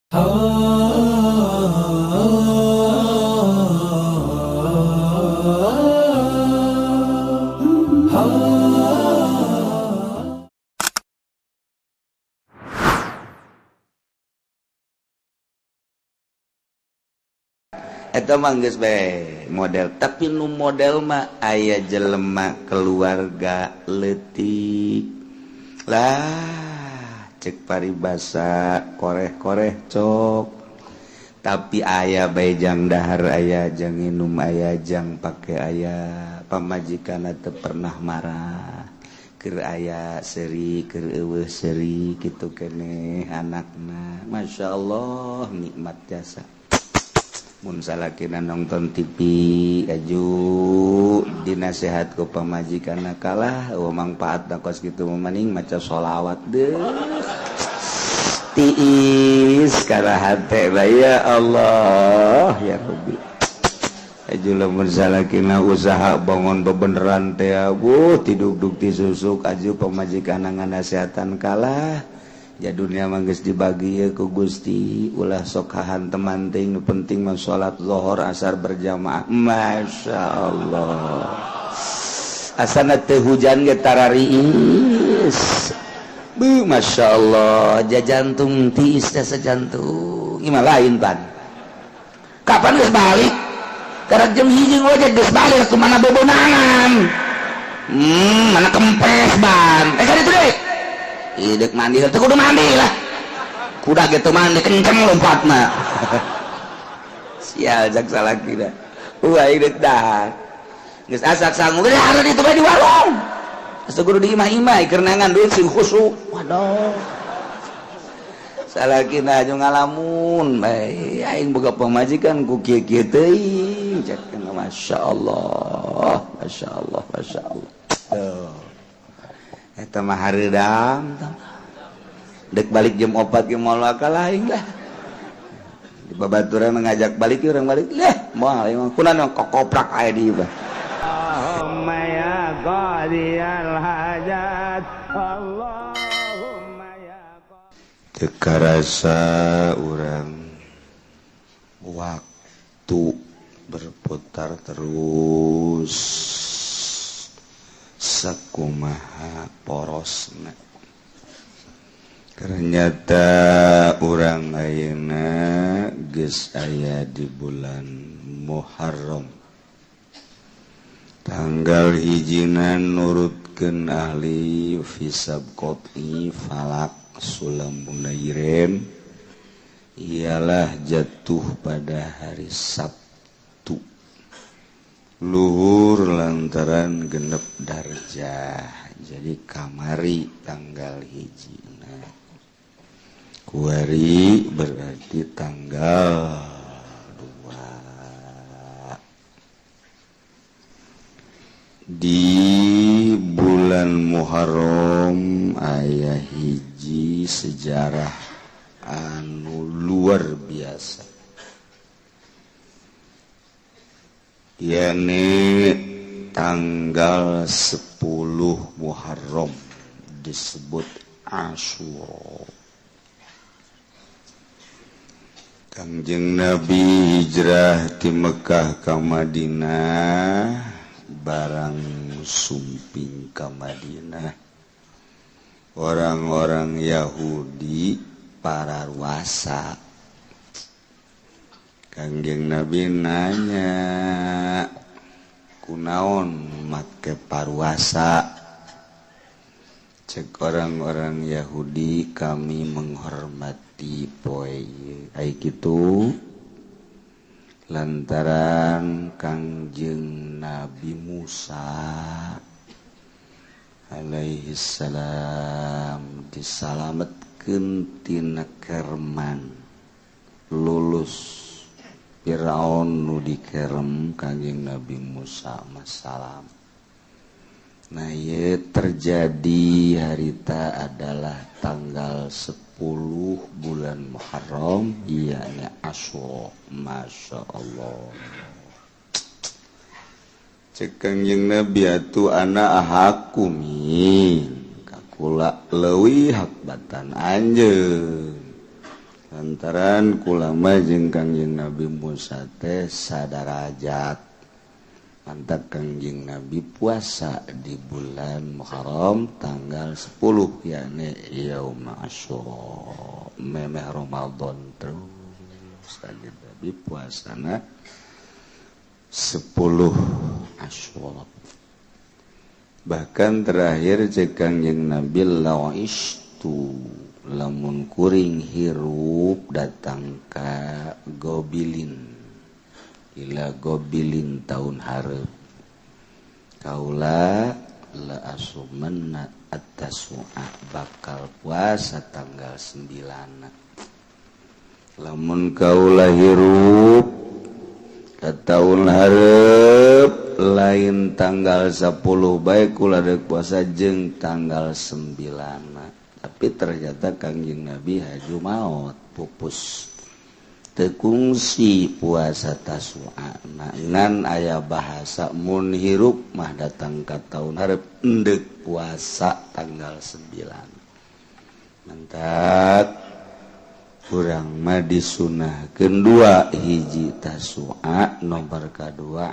Eta mah geus bae model, tapi nu model mah aya jelema keluarga leutik lah, cek paribasa koreh-koreh cok, tapi aya bae jang dahar, aya jang nginum, aya jang pake, aya pamajikan teu pernah marah, keur aya seuri, keur euweuh seuri, kitu keneh anakna. Masya Allah, nikmat jasa. Mun salakina nonton TV aju dinasehat ku pamajikan, kalah, oh, mangfaat kos kitu, mending maca sholawat deh, tiis karena hate. Ya Allah, ya Rabbi. Aju lamun salakina usaha bangun bebeneran teh, bu tiduk-duk disusuk, aju pamajikan nganasehatan, kalah ya, dunia mah geus dibagi ya ku Gusti, ulah sok hahanteman teuing, nu penting mah salat zuhur asar berjamaah. Masya Allah, asana teu hujan ge tarariis. Bu, Masya Allah, jantung tiis teh, sejantung imah lain pan. Kapan geus balik? Karena jam 1 ngojek geus balik ke mana bebonangan, mana kempes ban, eh, kan itu deh. Idek mandi teu, kudu mandi lah, kuda gitu mandi kenceng lompat mah. Sial, jak salaki dah. Wah, idek dah geus asak sangu geus harus itu bae di warung. Asa kudu di imah-imah keur neangan duit sing khusyuk. Waduh, salakina aju ngalamun bae, aing boga pamajikan ku kieu-kieu teuing, cek. Masya Allah, Masya Allah, Masya Allah. Tuh, eta mah hareudang. Dek balik jam 4 ge moal kalah aing lah. Di babaturan ngajak balik, urang balik lah, moal aing mah. Kunaon kokoprak aya di ieu? اللهم يا قاضي الحاجات، اللهم يا Teu karasa urang, waktu berputar terus sakumaha porosna. Ternyata urang ayeuna geus aya di bulan Muharram tanggal hijina, nurutkeun ahli hisab qot'i falak sulam Munairen, ialah jatuh pada hari Sabtu luhur lantaran genep darjah. Jadi kamari tanggal hiji, kuari berarti tanggal 2. Di bulan Muharram aya hiji sejarah anu luar biasa, yakni tanggal 10 Muharram disebut Asyura. Kangjeng Nabi hijrah di Mekkah ke Madinah. Barang sumping ke Madinah, orang-orang Yahudi para ruasa. Kangjeng Nabi nanya, kunaon make paruasa? Cek orang-orang Yahudi, kami menghormati poe ai kitu lantaran Kangjeng Nabi Musa alaihi salam disalametkeun tina kerman, lulus Firaun nu dikerem. Kangjeng Nabi Musa masalam. Nah, ye terjadi harita adalah tanggal 10 bulan Muharram, yakni Asyura. Masya Allah. Cek Kangjeng Nabi atuh, ana ahaqqu min, kakula leuwih hak batan anjeun. Lantaran kulama jeung Kangjeng Nabi Musa teh sadarajat. Mantap Kangjeng Nabi puasa di bulan Muharram tanggal 10 yakni Yaum Asyura, memeh Ramadan terus Kangjeng Nabi puasana 10 Asyura. Bahkan terakhir cek Kangjeng Nabi la'istu lamun kuring hirup datang ka Gobilin ila Gobilin tahun hareup kaula la asumanna at-tasu'a bakal puasa tanggal 9. Lamun kaula hirup ka tahun hareup lain tanggal 10 bae kula deuk puasa jeung tanggal 9. Tapi ternyata Kangjeng Nabi haju maot pupus tekungsi puasa Tasu'a ngan aya bahasa mun hirup mah datang ka tahun hareup endek puasa tanggal 9. Mantap kurang mah disunahkeun dua hiji Tasu'a nomor kadua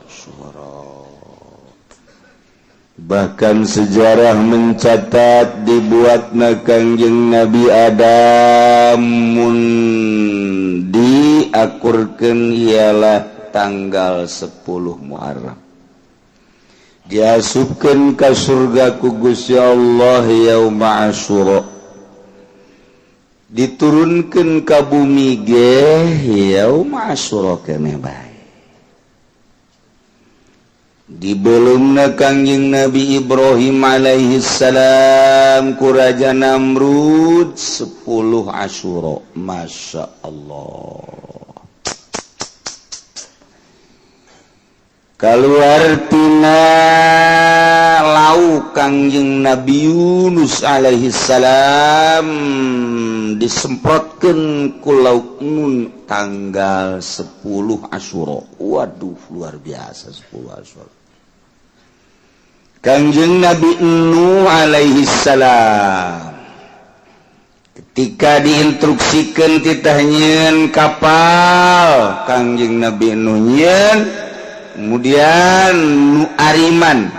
Asyura. Bahkan sejarah mencatat dibuatna Kangjeng Nabi Adam mun diakurkeun ialah tanggal 10 Muharram. Diasupkeun ka surga ku Gusti Allah yauma Asyura. Diturunkeun ka bumi ge yauma Asyura keneh bae. Dibelumna Kangjeng Nabi Ibrahim alaihi salam ku Raja Namrud 10 Asyura. Masya Allah. Keluar tina lauk Kangjeng Nabi Yunus alaihi salam disemprotkeun ku lauk nun tanggal 10 Asyura. Waduh, luar biasa 10 Asyura. Kangjeng Nabi Nuh alaihi salam ketika diinstruksikan titah nyieun kapal, Kangjeng Nabi Nuh nyieun, kemudian nu ariman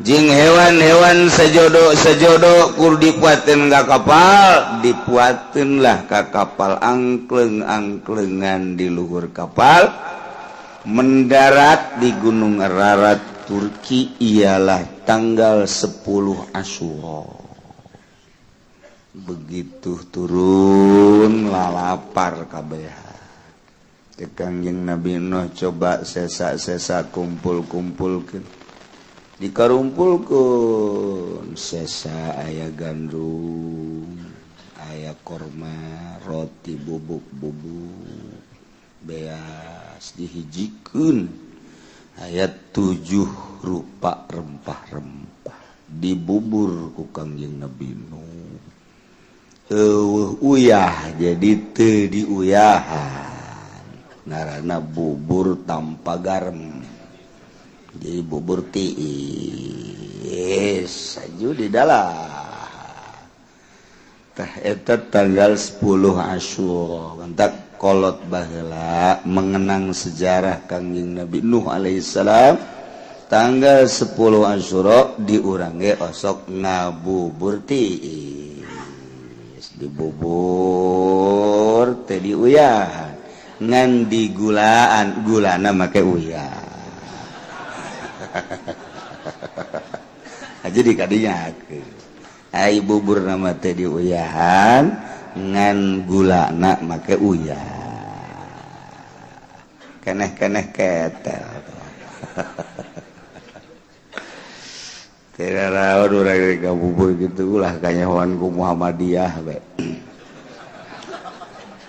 jeung hewan-hewan sejodo-sejodo kur dipuateun ka kapal, dipuateun lah ka kapal angkleng-angklengan di luhur kapal mendarat di Gunung Ararat Turki ialah tanggal 10 Asyura. Begitu turun lalapar kabeh. Kangjeng Nabi Nuh coba sesa-sesa kumpul-kumpulkeun. Dikarumpulkeun sesa aya gandum, aya korma, roti bubuk-bubuk, beas dihijikeun. Ayat 7 rupa rempah-rempah dibubur ku Kangjeng Nabi Nuh. Eueuh uyah jadi teu diuyahan. Ngaranna bubur tanpa garam. Jadi bubur tiis aju di dalam. Tah eta tanggal 10 Asyura. Mantak kolot baheula mengenang sejarah Kangjeng Nabi Nuh alaihissalam tanggal 10 Asyura diurang ge osok ngabubur tiis dibubur teh diuyahan ngan digulaan gulana make uyah aja dikadinya ai bubur nama teh diuyahan ngan gulana make uyah keneh-keneh ketel. Tidak rawan urang ngabubur gitu ulah kanyahoan ku Muhammadiyah we.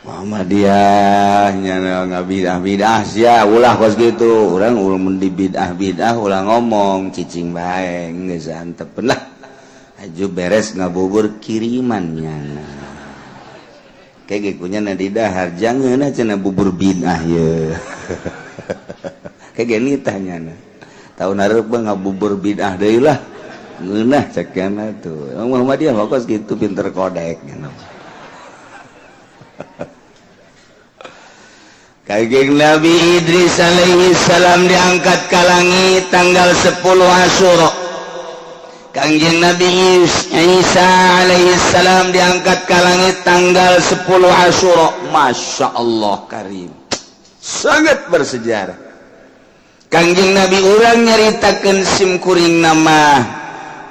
Muhammadiyah nya ngabidah-bidah sia ulah kos kitu. Urang mun di bidah-bidah ulah ngomong cicing bae geus antepeun lah. Aju beres ngabubur kiriman nyana. Kayak gekunya na di dahar jangan cenah bubur bid'ah ye. Kayak gini tanya na. Tahun hareup mah ngabubur bid'ah deui lah. Ngeunah cek tuh. Muhammadiyah mah kos kitu pinter kodek nya. Kangjeng Nabi Idris alaihi salam diangkat ka langit tanggal 10 Asyura. Kangjeng Nabi Isa alaihi salam diangkat ka langit tanggal 10 Asyura. Masya Allah karim, sangat bersejarah. Kangjeng Nabi urang nyaritakeun sim kuring nama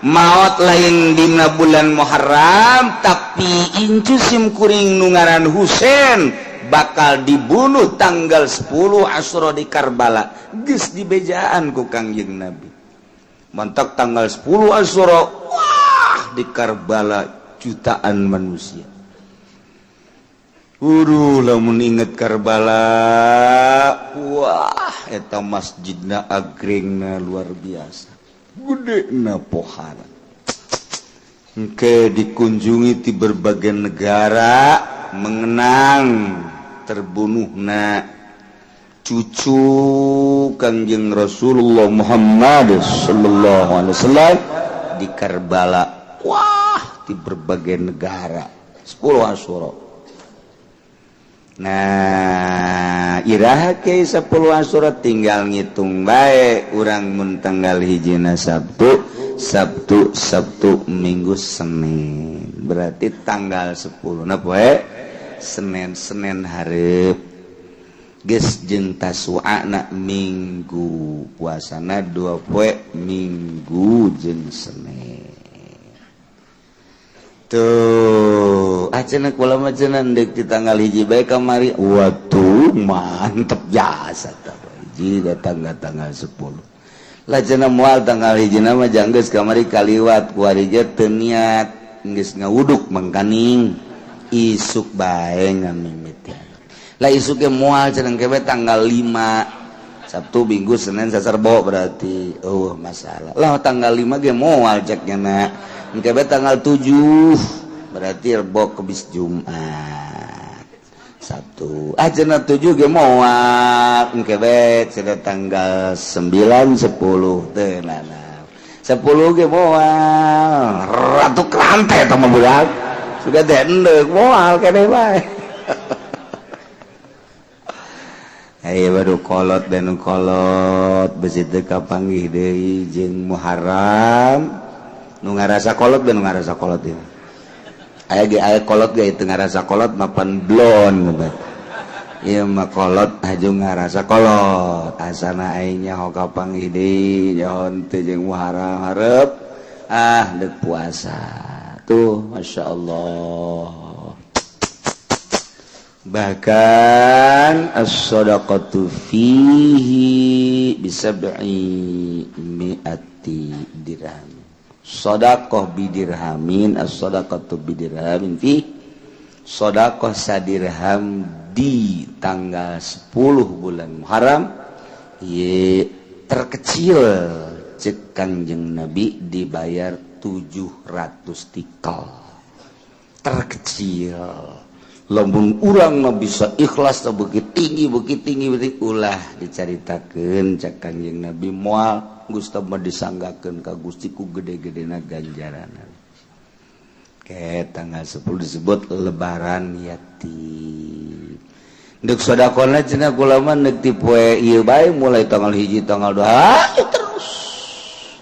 maut lain dina bulan Muharram, tapi incu sim kuring nu ngaran Husain bakal dibunuh tanggal 10 Asyura di Karbala. Geus dibejaan ku Kangjeng Nabi. Mantap, tanggal 10 Asyura, wah, di Karbala jutaan manusia. Uduh, lamun inget Karbala, wah, eta masjidna agrengna luar biasa, gede na pohara. Engke dikunjungi di berbagai negara mengenang terbunuhna cucu Kangjeng Rasulullah Muhammad sallallahu alaihi wasallam di Karbala. Wah, di berbagai negara 10 Asyura. Nah, iraha ke 10 Asyura? Tinggal ngitung bae urang. Mun tanggal hijina Sabtu, Sabtu, Sabtu, Minggu, Senin, berarti tanggal 10 nah poe Senin. Senin hareup geus jeung Tasu'a Minggu, puasana 2 poe, Minggu jeung Senin. Tuh, ah, cenah kula mah cenah deuk di tanggal 1 bae kamari. Waduh, mantep jasa tah. Hiji datang tanggal 10 lah cenah, moal tanggal 1 mah janggeus kamari kaliwat, kuari ge teu niat, geus ngawuduk mangkaning isuk bae ngamimiti lah. Isuk ge moal cenah, kebe tanggal 5, Sabtu, Minggu, Senin, Selasa, Rebo, berarti oh masalah lah. Tanggal 5 ge moal ceknya na, engke tanggal 7, berarti Rebo, Kemis, Jumat, Sabtu. Ah, cenah 7 ge moal, engke be cenah tanggal 9, 10 teu nana, 10 ge moal. Ratu kerante eta mah budak sudah dendek, moal kene bae. Ayo, baru kolot dan kolot besi teu kapanggih deui jeung Muharram. Nu ngarasa kolot dan nu ngarasa kolot ieu aya ge, aya kolot ge teu ngarasa kolot mapan blon. Ieu mah kolot aju ngarasa kolot, asana aing nyaho kapanggih deui nyaho teu jeung Muharram. Hareup ah, deuk puasa tuh, Masya Allah. Bahkan as-sadaqatu fihi bisab'i mi'ati dirham, sadaqah bidirhamin, as-sadaqatu bidirhamin fi, sadaqah sadirham di tanggal 10 bulan Muharram ye terkecil cek Kangjeng Nabi dibayar 700 tikal terkecil. Lamun urang mah bisa ikhlas begitu tinggi, begitu tinggi, begitu ulah dicaritakeun cek Kangjeng Nabi moal Gusti mah disanggakeun ka Gusti ku gede-gedena ganjaran. Ke tanggal 10 disebut lebaran yatim. Ndek sedekahna cenah kula mah ndek ti poe ieu bae, mulai tanggal 1, tanggal 2, terus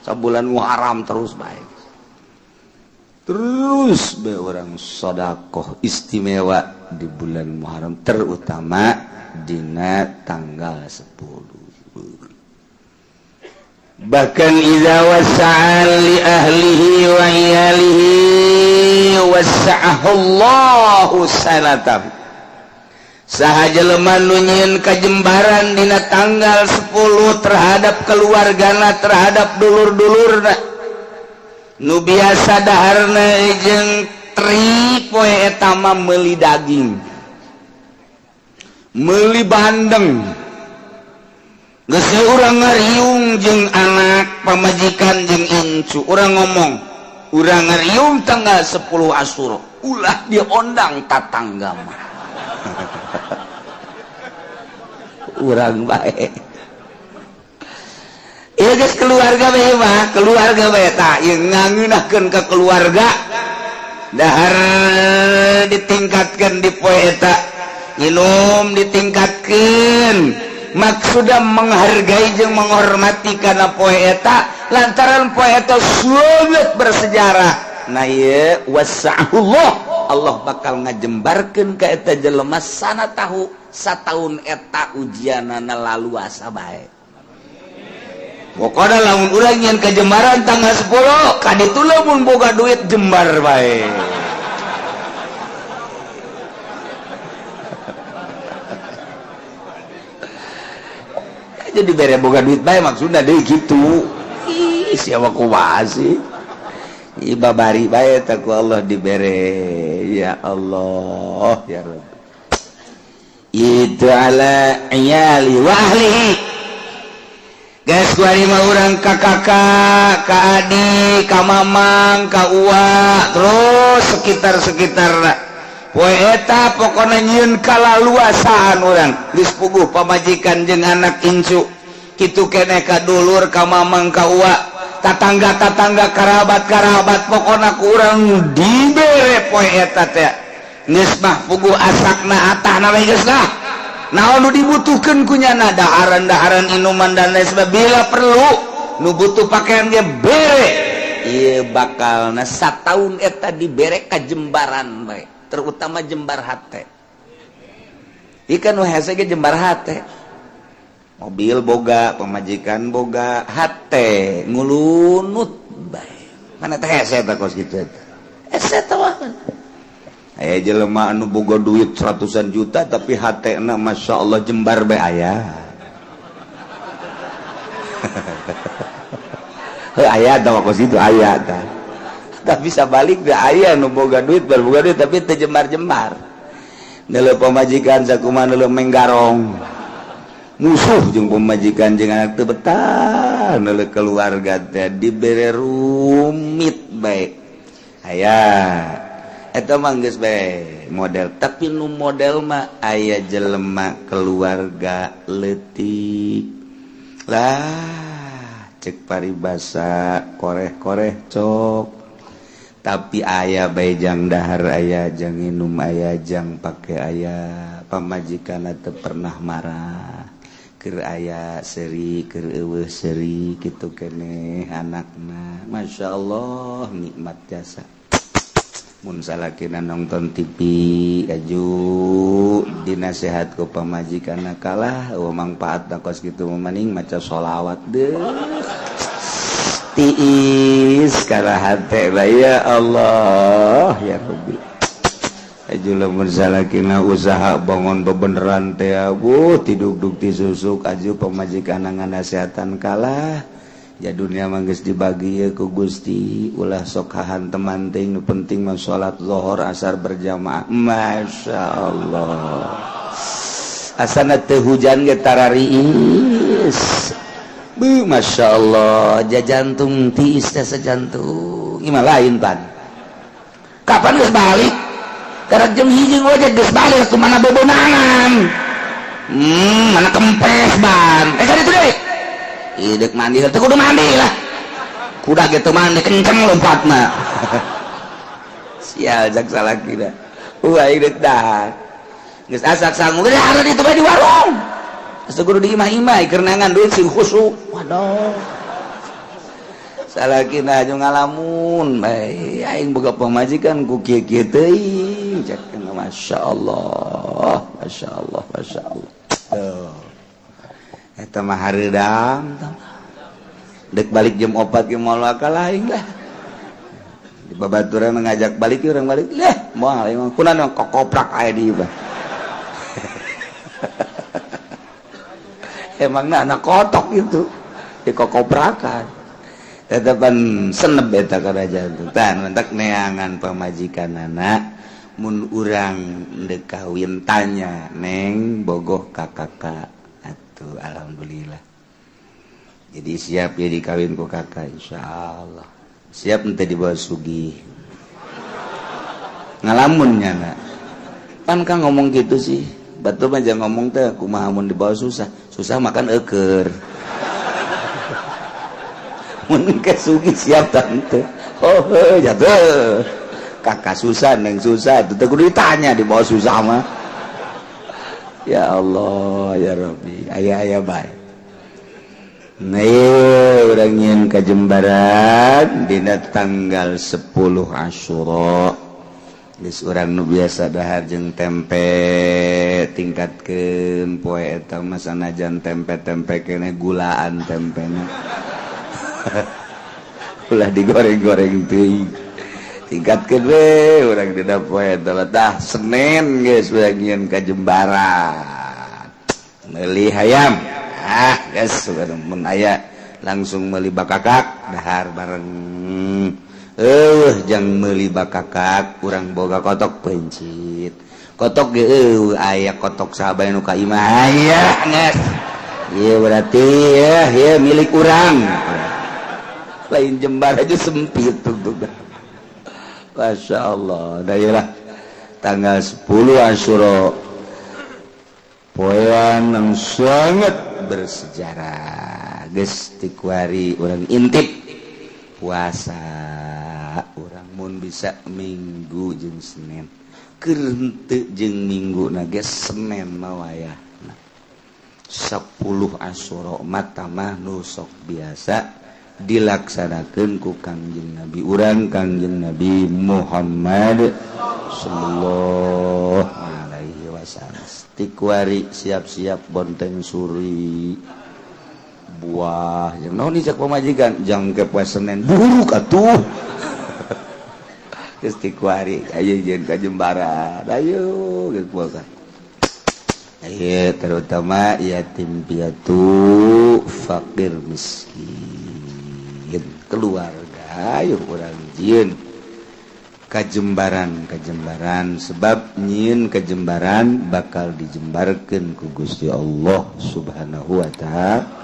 sabulan Muharram terus bae, terus be orang sodakoh istimewa di bulan Muharram, terutama dina tanggal 10. Bahkan idza wasa'a li ahlihi wa iyalihi wasa'ahu Allahu sanatan. Saha jelema nu nyieun kajembaran dina tanggal 10 terhadap keluargana, terhadap dulur-dulurna, nu biasa daharna jeung teri poe eta mah meuli daging, meuli bandeng, geus urang ngariung jeung anak, pamajikan jeung incu, urang ngomong urang ngariung tanggal 10 Asyura, ulah diondang tatangga mah, urang bae. Iya guys, keluarga bae mah, keluarga bae tah ieu ngangeunahkeun ka keluarga. Dahar ditingkatkan di poe eta, minum ditingkatkan, maksudnya menghargai jeung menghormati karena poe eta, lantaran poe eta sangat bersejarah. Nah, ieu wasa'ullah, Allah bakal ngajembarkeun ka eta jelema sana tahu sataun eta ujianana laluasa bae. Pokoknya lamun urang nyian kajembaran tanggal 10 kaditu, lamun boga duit jembar bae. Jadi bere boga duit bae maksudnya deh gitu. Ih, siapa kumaha sih? Ih, babari bae teh ku Allah dibere. Ya Allah, ya Rabb. Itu ala iyali wa ahlihi. Guys, kuari mah urang ka kakak, ka adik, ka mamang, ka uwa, terus sekitar-sekitar poe eta pokona nyieun kalaluasaan urang. Geus puguh pamajikan jeung anak incu. Kitu keneh ka dulur, ka mamang, ka uwa, tatangga-tatangga, karabat-karabat, pokona ku urang dibere poe eta teh. Geus mah puguh asakna atahna we geus lah. Naon nu dibutuhkeun ku nyana, daharan-daharan, inuman, dan lain sebagainya, bila perlu nu butuh pakaian ge bere. Ieu bakalna sataun eta dibere kajembaran bae, terutama jembar hate. Ikan nu hese ge jembar hate, mobil boga, pamajikan boga, hate ngulunut bae. Mana teh hese teh kos kitu eta? Hese teh mah. Aya jelema anu boga duit ratusan juta tapi hatena Masya Allah jembar bae aya. Heuh, aya tah kos kitu aya tah. Tapi sabalik ge aya nu boga duit, boga duit tapi teu jembar-jembar. Neuleuh pamajikan sakumaha neuleuh menggarong. Musuh jeung pamajikan jeung anak teu betah, neuleuh keluarga teh dibere rumit bae. Aya eta mah geus bae model, tapi nu model mah aya jelema keluarga leutik lah, cek paribasa koreh-koreh cok, tapi aya bae jang dahar, aya jang minum, aya jang pake, aya pamajikan teu pernah marah, keur aya seuri, keur eueuh seuri, kitu keneh anakna. Masya Allah, nikmat jasa. Mun salakina nonton TV aju dinasehat ku pamajikanna, kalah eueuh mangfaatna kos kitu mah, mending maca sholawat deh, tiis kana hate lah. Ya Allah, ya Rabbi. Aju lamun salakina usaha bangun bebeneran teh, abuh tiduk-duk ti susuk, aju pamajikan nganasehatan, kalah ya dunia mah geus dibagi ye ku Gusti, ulah sok hahanteman teuing, nu penting mah salat zuhur asar berjamaah. Masya Allah, asana teu hujan ge tarariis. Bu, Masya Allah, jajantung tiis teh sejantung. Imah lain pan kapan geus balik, karena jam 1 ngojek geus balik, ke mana bebenangan, mana kempes ban eh kan itu deh. Idek mandi teh kudu mandi lah, kuda gitu mandi kenceng lompat mah. Sial jak salah kira. Wah, idek dah geus asak sangu geus ada itu bae di warung. Asa kudu di imah-imah keur neangan duit sing khusyuk. Waduh, salakina aju ngalamun bae, aing boga pamajikan ku kieu-kieu teuing cek. Masya Allah, Masya Allah, Masya Allah. Tuh. Eta mah hareudang dek balik jam 4 ge moal kalah aing lah. Di babaturan ngajak balik, urang balik lah, moal aing mah kunaon kokoprak aya di ieu. Emangna anak kotok itu di kokoprakan tetepan seneb eta kana jantung tan mentak neangan pamajikan anak. Mun urang dek kawin tanya, "Neng, bogoh ka kakak?" Atuh alhamdulillah. Jadi siap ya dikawin ku kakak? Insyaallah siap. Ente dibawa sugih ngalamunnya nak pan kan ngomong gitu sih. Batu mah jangan ngomong teh kumaha mun dibawa susah, susah makan eker. Mun ke sugih siap tante? Oh, jatuh. Kakak susah, neng susah, itu kudu ditanya di bawah susah mah. Ya Allah, ya Rabbi, aya aya bae. Nah, urang nyieun kajembaran dina tanggal 10 Asyura. Geus urang nu biasa dahar jeung tempe, tingkatkeun poe eta mah, sanajan tempe-tempe kene gulaan tempena. Ulah digoreng-goreng teuing. Tingkatkeun we urang dina poe eta. Tah, Senin geus urang nyieun kajembaran. Meuli hayam. Ah, geus mun aya langsung meuli bakakak, dahar bareng. Jang meuli bakakak, kurang boga kotok pencit. Kotok ge eueuh, aya kotok sahabat nu ka imah aya geus. Ieu berarti ya, ieu milik urang. Lain jembar aja sempit tuh. Masya Allah. Daerah tanggal 10 Asyura, poean yang sangat bersejarah. Geus ti kuari urang intip puasa urang, mun bisa Minggu jeung Senin. Keur henteu jeung Minggu na ge, Senin mah wayahna. 10 Asyura mata mah nu sok biasa dilaksanakeun ku Kangjeng Nabi urang, Kangjeng Nabi Muhammad sallallahu alaihi wasallam. Ti kuari siap-siap bonteng suri buah yang naon cek pamajikan jang ke poe Senin buruk atuh. Geus ti kuari ayo jeung ka Jembaran, ayo geus puasa. Ayo, terutama yatim piatu, fakir miskin, keluarga, ayo urang jieun kajembaran kajembaran, sebab nyieun kajembaran bakal dijembarkeun ku Gusti Allah Subhanahu wa Ta'ala.